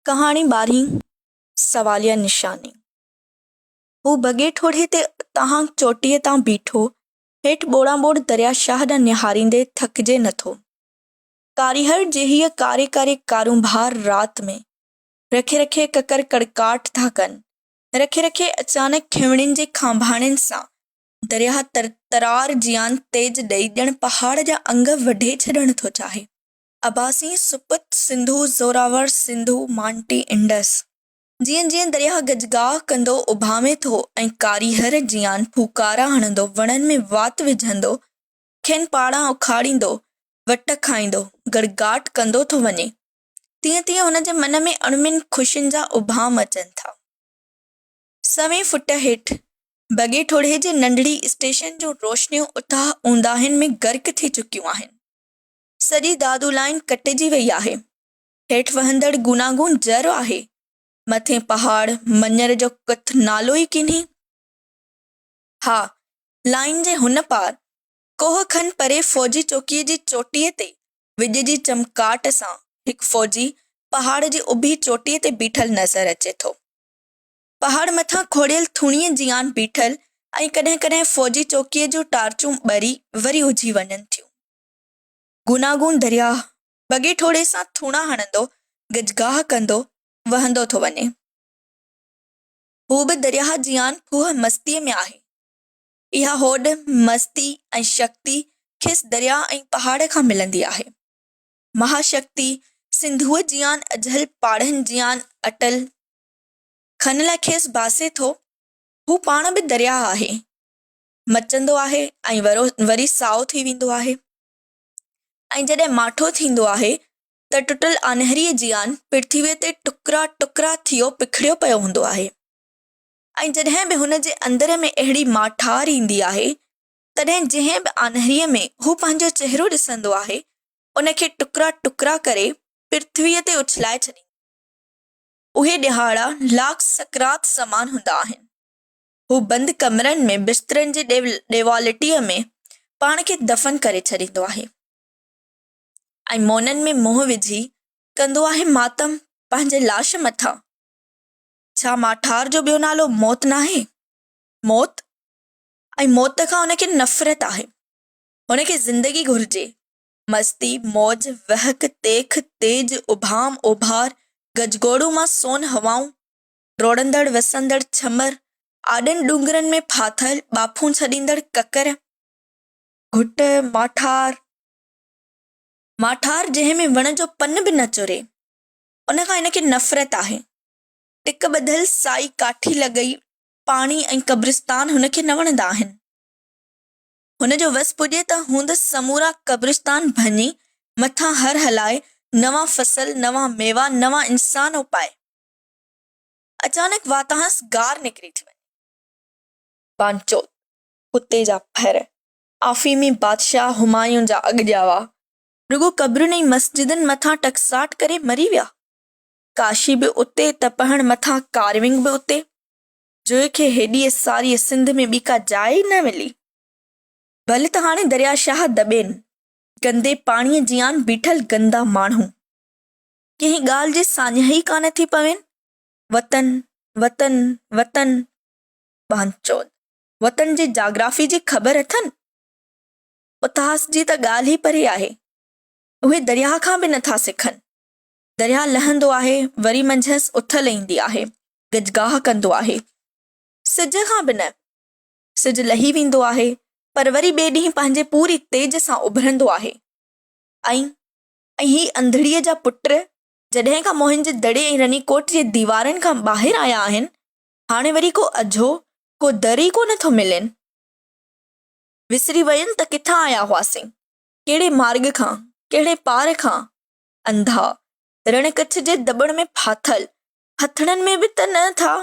ڪهاڻي ٻارهين، سواليه نشاني. هو بگي ٺوڙهي تي اتاهان چوٽيء تان بيٺو، هيٺ ٻوڙان ٻوڙ دريا شاهه ڏانهن نهاريندي ٿڪجي نٿو. ڪاريهر جيهيء ڪاري ڪاري ڪارونڀار رات ۾، رکي رکي ڪڪر ڪڙڪاٽ ٿا ڪن. رکي رکي اچانڪ کيوڻين جي کانڀاڻين سان درياهه ترار جيان تيز ڏئي ڄڻ پهاڙ جا انگ وڍي ڇڏڻ ٿو چاهي. اباسين، سپت، سنڌو، زوراور، سنڌو، مانٽي، انڊس. جيئن جيئن درياهه گجگاهه ڪندو اڀامي ٿو ۽ ڪاريهر جيان ڦوڪارا هڻندو وڻن ۾ وات وجهندو، کين پاڙان اکاڙيندو، وٽ کائيندو، گڙگاٽ ڪندو ٿو وڃي، تيئن تيئن هن جي من ۾ اڻمين خوشين جا اڀام اچن ٿا. سوين فٽ هيٺ، بگي ٺوڙهي جي ننڍڙي اسٽيشن جون روشنيون اٿاهه اونداهين ۾ غرق ٿي چڪيون آهن. سڄي دادو لائين ڪٽجي وئي آهي. هيٺ وهندڙ گوناگون جر آهي. مٿين پهاڙ، مڃر جو ڪٿ نالو ئي ڪينهي. ها، لائين جي هن پار، ڪوهه کن پري فوجي چوڪيء جي چوٽيء تي وڄ جي چمڪاٽ سان هڪ فوجي پهاڙ جي اڀي چوٽيء تي بيٺل نظر اچي ٿو. پهاڙ مٿان کوڙيل ٿوڻيء جيان بيٺل ۽ ڪڏهن ڪڏهن فوجي چوڪيء جون ٽارچون ٻري وري اجهي وڃن ٿيون. گوناگون درياهه بگي ٺوڙهي سان ٿوڻا هڻندو، گجگاهه ڪندو وهندو ٿو وڃي. هو به درياهه جيان ڦوهه مستيء ۾ آهي. اها هوڏ، مستي ۽ شڪتي کيس درياهه ۽ پهاڙ کان ملندي آهي. مها شڪتي سنڌوء جيان اجهل پاڙهن جيان اٽل، کن لاء کيس باسي ٿو. هو پاڻ به درياهه آهي. مچندو آهي ۽ وري سائو ٿي ويندو آهي ۽ جڏهن ماٺو ٿيندو آهي ته ٽٽل آنهريء جيان پرٿويء تي ٽڪرا ٽڪرا ٿيو پکڙيو پيو هوندو آهي ۽ جڏهن به هن جي اندر ۾ اهڙي ماٺار ايندي آهي تڏهن جنهن به آنهريء ۾ هو پنهنجو چهرو ڏسندو آهي ان کي ٽڪرا ٽڪرا ڪري پرٿويء تي اڇلائي ڇڏيندو اهي ڏهاڙا لاک سقراط سمان هوندا آهن. هو بند ڪمرن ۾ بسترن جي ڏيوالٽيء ۾ پاڻ کي دفن ڪري ڇڏيندو آهي ۽ مونن ۾ منهن وجهي ڪندو آهي ماتم پنهنجي لاش مٿان. ڇا ماٺار جو ٻيو نالو موت ناهي؟ موت؟ ۽ موت کان هن کي نفرت آهي. هن کي زندگي گهرجي. مستي، موج، وهڪ، تيک، تيج، اڀام، اوڀار، گجگوڙو مان سون هوائون، ڊوڙندڙ وسندڙ ڇمر، آڏن ڏونگرن ۾ ڦاٿل ٻاڦون ڇڏيندڙ ڪڪر، گهٽ، ماٺار، ماٺار جنهن ۾ وڻ جو پن به نه چري، ان کان هن کي نفرت آهي. ٽڪ ٻڌل سائي ڪاٺي لڳي پاڻي ۽ قبرستان هن کي نه وڻندا آهن. هن جو وس پڄي ته هوند سمورا قبرستان ڀڃي، مٿان هر هلائي، نوان فصل، نوان ميوا، نوان انسان اپائي. اچانڪ واتانهس گار نڪري ٿي وڃي. بانچوت، ڪتي جا ڦر، آفيمي بادشاهه همايون جا اڳ ڄاوا، رڳو قبرن ۽ مسجدن مٿان ٽڪساٽ ڪري مري ويا. ڪاشي به اتي ته پهڻ مٿان ڪارونگ به اتي. جوئي کي هيڏيء ساريء سنڌ ۾ ٻي ڪا جاء ئي نه ملي. ڀل ته هاڻي دريا شاهه دٻين، گندي پاڻيء جيان بيٺل گندا ماڻهو. ڪنهن ڳالهه جي ساڃاهه ئي ڪانه ٿي پوين. وطن، وطن، وطن. ٻانچود، وطن جي جاگرافي جي خبر اٿن؟ اتهاس جي ته ڳالهه ئي پري آهي. اهي درياهه کان به نٿا سکن. درياهه لهندو آهي، وري منجهس اٿل ايندي آهي. گجگاهه ڪندو آهي. سج کان به نه. سج لهي ويندو آهي، پر وري ٻئي ڏينهن پنهنجي پوري تيج سان اڀرندو آهي. ۽ ۽ هي انڌڙيء جا پٽ جڏهن کان موهن جي دڙي ۽ رني ڪوٽ جي ديوارن کان ٻاهر آيا آهن، هاڻي وري ڪو اجهو، ڪو در ئي ڪونه ٿو ملين. وسري وين ته ڪٿان آيا هئاسين، ڪهڙي مارڳ کان، ڪهڙي پار کان. انڌا، رڻ ڪڇ جي دٻڻ ۾ ڦاٿل، هٿڙن ۾ به ته نه ٿا.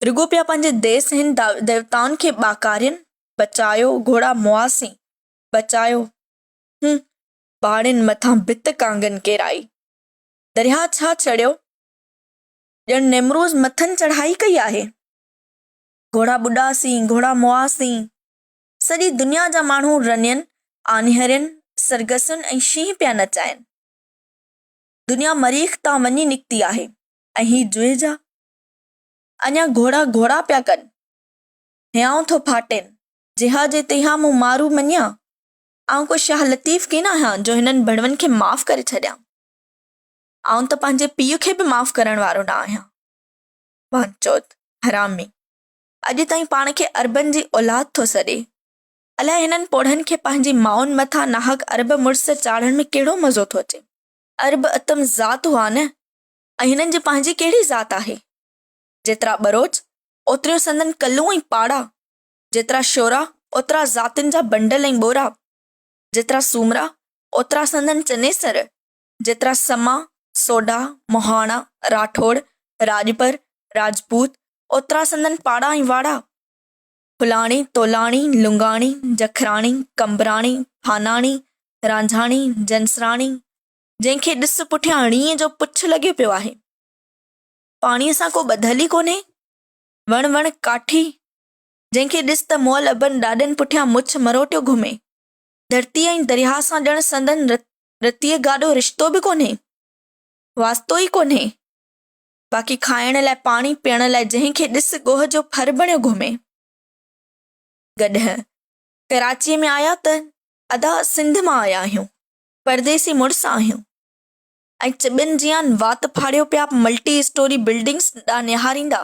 رڳو پيا پنهنجي ديس هن ديوتائن کي ٻاڪارين، بچايو، گهوڙا مئاسين، بچايو. هون، پهاڙين مٿان ڀت ڪانگن ڪيرائي. درياهه ڇا چڙهيو؟ ڄڻ نيمروز مٿن چڙهائي ڪئي آهي. گهوڙا ٻڏاسين، گهوڙا مئاسين. سڄي دنيا جا ماڻهو رنين، آنهرين، سرگسن ۽ شينهن پيا نچائين. دنيا مريخ تان وڃي نڪتي آهي ۽ هي جوئي جا اڃا گهوڙا گهوڙا پيا ڪن. هيانء ٿو ڦاٽين. جيها جي تيها مون مارو مڃيا. آئون ڪو شاهه لطيف ڪين آهيان جو هنن ڀڙون کي معاف ڪري ڇڏيان. آئون ته پنهنجي پيء کي به معاف ڪرڻ وارو نه آهيان. ڀانچوت، حرامي. اڄ تائين پاڻ کي عربن جي اولاد ٿو سڏي. الائي هنن پوڙهن کي پنهنجي مائن مٿان ناحق عرب مڙس چاڙهڻ ۾ ڪهڙو مزو ٿو اچي. عرب اتم ذات هئا نه ۽ هنن جي پنهنجي ڪهڙي ذات آهي. جيترا ٻروچ، اوتريون سندن ڪلون ۽ پاڙا، جيترا شورا، اوترا ذاتين جا بنڊل ۽ ٻورا، جيترا سومرا، اوترا سندن چنيسر، جيترا سما، سوڍا، مهاڻا، راٺوڙ، راڄپر، راجپوت، اوترا سندن پاڙا ۽ واڙا. ڦلاڻي، تولاڻي، لنگاڻي، جکراڻي، قمبراڻي، ڦاناڻي، رانجهاڻي، جنسراڻي، جنهن کي ڏس پٺيان رينء جو پڇ لڳيو پيو آهي. پاڻيء سان ڪو ٻڌل ئي ڪونهي. وڻ وڻ ڪاٺي، جنهن کي ڏس ته مئل ابن ڏاڏن پٺيان مڇ مروٽيو گهمي. ڌرتيء ۽ درياهه سان ڄڻ سندن رتيء گاڏو رشتو به ڪونهي. واسطو ئي ڪونهي. باقي کائڻ لاء پاڻي پيئڻ لاء جنهن کي ڏس ڳوهه جو ڦر بڻيو گهمي. گڏهه، ڪراچيء ۾ آيا ته ادا سنڌ مان آيا آهيون، پرديسي مڙس آهيون. ۽ چٻين جيان وات ڦاڙيو پيا ملٽي اسٽوري بلڊنگس ڏانهن نهاريندا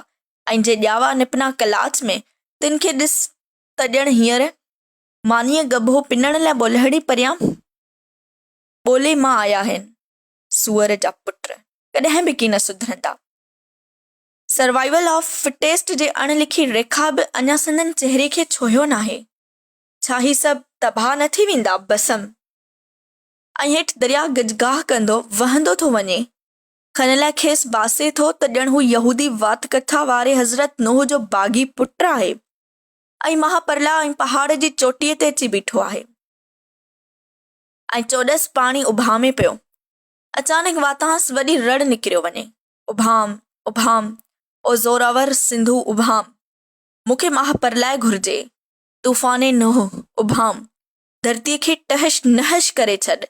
۽ جي ڄاوا نپنا ڪلاچ ۾ تن کي ڏس ته ڄڻ هينئر مانيء ڳڀو پنڻ لاء ٻولهڙي پريان ٻولي مان آيا آهن. سوئر جا پٽ ڪڏهن به ڪين سڌرندا. سروائيول آف فٽيسٽ جي اڻ لکي ريکا به اڃا سندن چهري کي ڇهيو ناهي. ڇا هي سڀ تباهه نه ٿي ويندا؟ بسم. ۽ هيٺ درياء گجگاهه ڪندو وهندو ٿو وڃي. کن لاء کيس باسي ٿو ته ڄڻ هو يهودي وات ڪٿا واري حضرت نوح جو باغي پٽ آهي ۽ مها پرلاء ۽ پهاڙ جي چوٽيء تي اچي بيٺو آهي. ۽ چوڏس پاڻي اڀامي پيو. اچانڪ واتانس وڏي رڙ نڪريو وڃي، اڀام، اڀام، او زوراور سنڌو اڀام، مون کي ماهه پرلاء گهرجي، طوفان نوح، اڀام، ڌرتيء کي ٽهش نهش ڪري ڇڏ،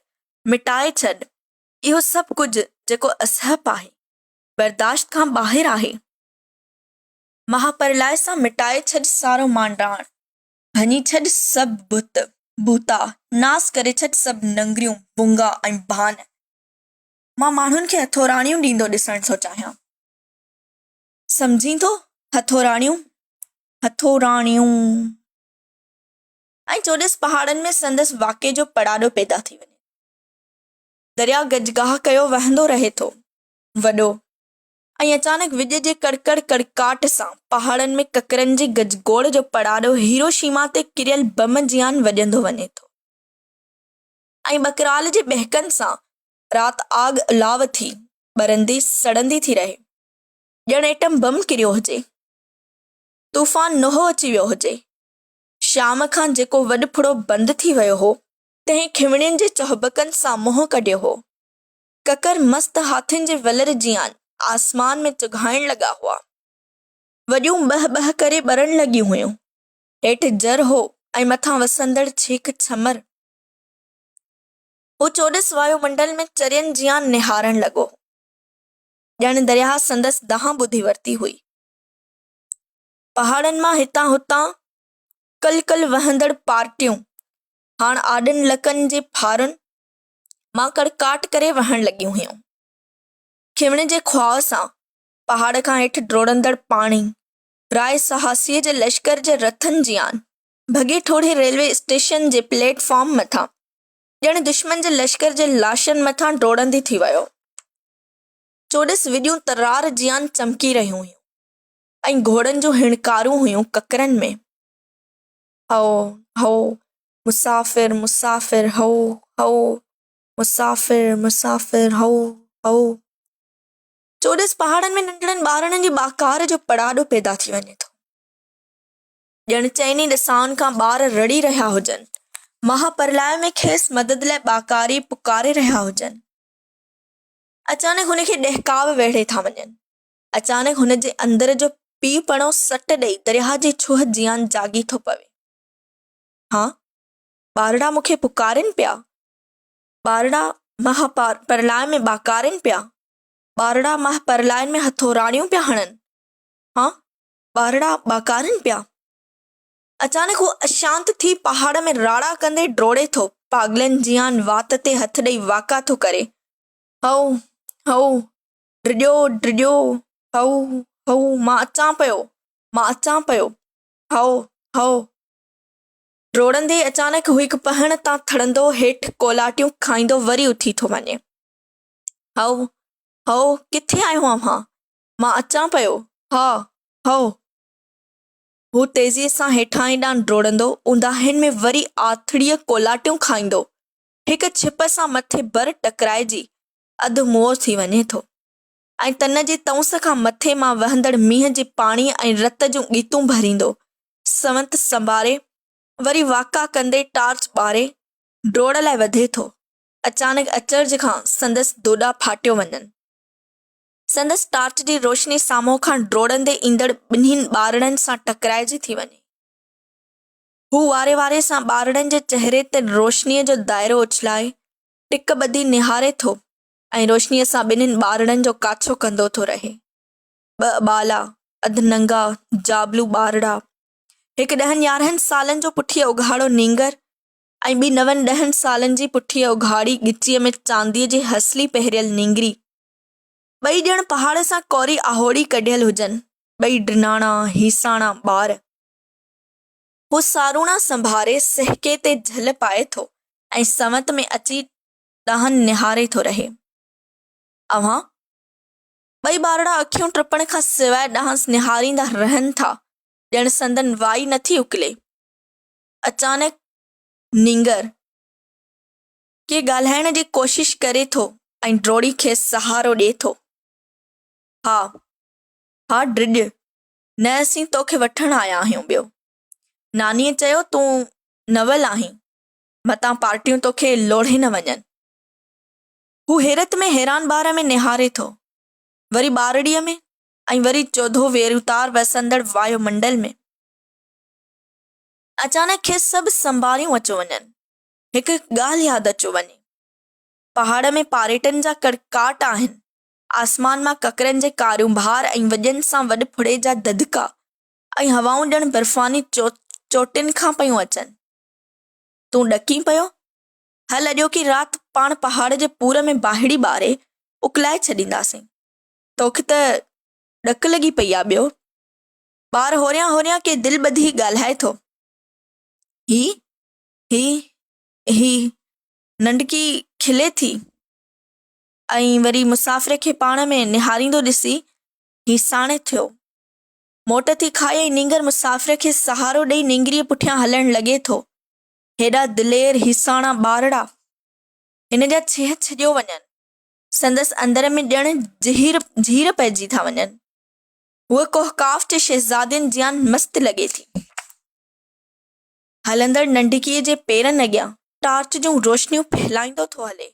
مٽائي ڇڏ، اهو سڀ ڪجهه جيڪو اسهپ آهي، برداشت کان ٻاهر آهي. ماهه پرلاء سان مٽائي ڇڏ سارو مانڊاڻ، ڀڃي ڇڏ سڀ بت، بوتا، ناس ڪري ڇڏ سڀ ننگريون، بونگا ۽ ڀان. مان ماڻهن کي هٿوراڙيون ڏيندو ڏسڻ ٿو چاهيان. سمجهين ٿو؟ هٿوراڙيون، هٿوراڙيون. ۽ چوڏس پهاڙن ۾ سندس واقعي جو پڙاڏو پيدا ٿي وڃي. درياء گجگاهه ڪيو وهندو رهي ٿو. وڏو. ۽ اچانڪ وڄ جي ڪڙڪڙ ڪڙڪاٽ سان پهاڙن ۾ ڪڪرن جي گجگوڙ جو پڙاڏو هيروشيما تي ڪريل بم جيان وڄندو وڃي ٿو ۽ ٻڪرال جي ٻهڪن سان رات آڳ الاو ٿي ٻرندي سڙندي ٿي رهي ڄڻ ايٽم بم ڪريو هجي طوفان نوح اچي ويو هجي شام کان جيڪو وڏ ڦڙو بند ٿي ويو هو تنهن کنوڻين جي چهبڪن سان منهن ڪڍيو هو ڪڪر مست هاٿين جي ولر جيان آسمان ۾ چگهائڻ لڳا هئا. وڄون ٻهه ٻهه ڪري ٻرڻ لڳيون هيون. هيٺ جر هو ۽ مٿان وسندڙ ڇيڪ ڇمر. هو چوڏس وايو منڊل ۾ چرين جيان نهارڻ لڳو هو. ڄڻ درياهه سندس دانهن ٻڌي ورتي هئي. پهاڙن مان هتان هتان ڪل ڪل وهندڙ پارٽيون هاڻ آڏن لڪن جي ڦارن مان ڪڙڪاٽ ڪري وهڻ لڳيون هيون. کنوڻ جي خواهه سان پهاڙ کان هيٺ ڊوڙندڙ پاڻي، راء سهاسيء جي لشڪر جي رٿن جيان ڀڳي ٺوڙهي ريلوي اسٽيشن جي پليٽ فارم مٿان ڄڻ دشمن جي لشڪر جي لاشن مٿان ڊوڙندي ٿي ويو. چوڏس وڄون ترار جيان چمڪي رهيون هيون ۽ گهوڙن جون هڻڪارون هيون ڪڪرن ۾. هئو، هئو، مسافر مسافر هئو هئو مسافر مسافر هئو هئو چوڏس پهاڙن ۾ ننڍڙن ٻارڙن جي ٻاڪار جو پڙاڏو پيدا ٿي وڃي ٿو. ڄڻ چئني ڏسائن کان ٻار رڙي رهيا هجن. مها پرلاء ۾ کيس مدد لاء ٻاڪاري پڪاري رهيا هجن. اچانڪ هن کي ڏهڪاء ويڙهي ٿا وڃن. اچانڪ هن جي اندر جو پيء پڻو سٽ ڏئي درياهه جي ڇوهه جيان جاڳي ٿو پوي. ها، ٻارڙا مون کي پڪارين پيا. ٻارڙا مها پرلاء ۾ ٻاڪارين پيا. ٻارڙا مها پرلائن ۾ هٿوراڙيون پيا هڻن. ها، ٻارڙا ٻاڪارين پيا. اچانڪ هو اشانت ٿي پهاڙ ۾ راڙا ڪندي ڊوڙي ٿو، پاڳلن جيان وات تي هٿ ڏئي واڪا ٿو ڪري، هئو، هئو، ڊڄو، ڊڄو، هئو، هئو، مان اچان پيو، مان اچان پيو، هئو، هئو. ڊوڙندي اچانڪ هو هڪ پهڻ تان ٿڙندو هيٺ ڪولاٽيون کائيندو وري اٿي ٿو وڃي. هئو، هئو، ڪٿي آهيو اوهان؟ مان اچان پيو، ها، هئو. هو تيزيء سان هيٺاهين ڏانهن ڊوڙندو اونداهين ۾ وري آٿڙيء ڪولاٽيون کائيندو هڪ ڇپ سان مٿي بر ٽڪرائجي اڌ موئو ٿي وڃي ٿو ۽ تن جي تئونس کان مٿي مان وهندڙ مينهن جي پاڻيء ۽ رت جون ڳيتون ڀريندو سنوت سنڀاري وري واڪا ڪندي ٽارچ ٻاري ڊوڙ لاء وڌي ٿو. اچانڪ اچرج کان سندس دوڏا ڦاٽيو وڃن. سندس ٽارچ جي روشني سامهون کان ڊوڙندي ايندڙ ٻنهين ٻارڙن سان ٽڪرائجي ٿي وڃي. هو واري واري سان ٻارڙن جي چهري تي روشنيء جو دائرو اڇلائي ٽڪ ٻڌي نهاري ٿو ۽ روشنيء سان ٻنهين ٻارڙن جو ڪاڇو ڪندو ٿو رهي. ٻه اٻالا، اڌ ننگا، جابلو ٻارڙا، هڪ ڏهن يارهن سالن جو پٺيء اگهاڙو نينگر ۽ ٻي نون ڏهن سالن جي پٺيء اگهاڙي ڳچيء ۾ چانديء جي هسلي پهريل نينگري. ٻئي ڄڻ پهاڙ سان ڪوري آهوڙي ڪڍيل هجن. ٻئي ڊناڻا، هيساڻا ٻار. هو ساروڻا سنڀاري سهڪي تي جهل پائي ٿو ۽ سنوت ۾ اچي ڏانهن نهاري ٿو رهي. اوهان؟ ٻئي ٻارڙا اکيون ٽپڻ کان سواء ڏانهس نهاريندا رهن ٿا، ڄڻ سندن وائي نٿي اڪلي. اچانڪ نينگر ڪي ڳالهائڻ جي ڪوشش ڪري ٿو ۽ ڊوڙي کيس سهارو ڏئي ٿو. ها، ها ڊڄ نه اسين توکي وٺڻ آيا آهيون ٻيو. نانيء چيو تون نول آهين، متان پارٽيون توکي لوڙهي نه وڃن. هو حيرت ۾ حيران ٻار ۾ نهاري ٿو، وري ٻارڙيء ۾ ۽ وري چوڌو ويروتار وسندڙ وايو منڊل ۾. اچانڪ کيس سڀ سنڀاريون اچيو وڃن. هڪ هڪ ڳالهه ياد اچيو وڃي. پهاڙ ۾ پاريٽن جا ڪڙڪاٽ آهن. آسمان مان ڪڪرن جي ڪارونڀار ۽ وڄن سان وڏ ڦڙي جا ڌڌڪا ۽ هوائون ڄڻ برفاني چوٽين کان پيون اچن. تون ڏڪين پيو؟ هل اڄوڪي رات پاڻ پهاڙ جي پور ۾ باهڙي ٻاري اڪلائي ڇڏينداسين. توکي ته ڏڪ لڳي پئي آ ٻيو. ٻار هوريان هوريان ڪي دل ٻڌي ڳالهائي ٿو. هي، هي، هي. ننڍڪي کلي ٿي ۽ وري مسافر کي پاڻ ۾ نهاريندو ڏسي هيساڻي ٿيو. موٽ ٿي کائي ۽ نينگر مسافر کي سهارو ڏئي نينگريء پٺيان هلڻ لڳي ٿو. هيڏا دلير هيساڻا ٻارڙا، هن جا ڇيهه ڇڄيو وڃن، سندس اندر ۾ ڄڻ جهير جهير پئجي ٿا وڃن. هوء ڪوهه قاف جي شهزادين جيان مست لڳي ٿي. هلندڙ ننڍڪيء جي پيرن اڳيان ٽارچ جون روشنيون ڦهلائيندو ٿو هلي،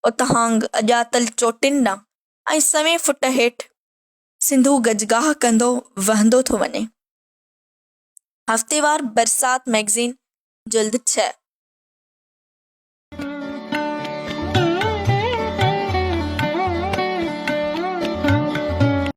اتهانگ اڄاتل چوٽين ڏانهن ۽ سوين فٽ هيٺ سنڌو گجگاهه ڪندو وهندو ٿو وڃي. هفتيوار برسات مئگزين جلد ڇهه.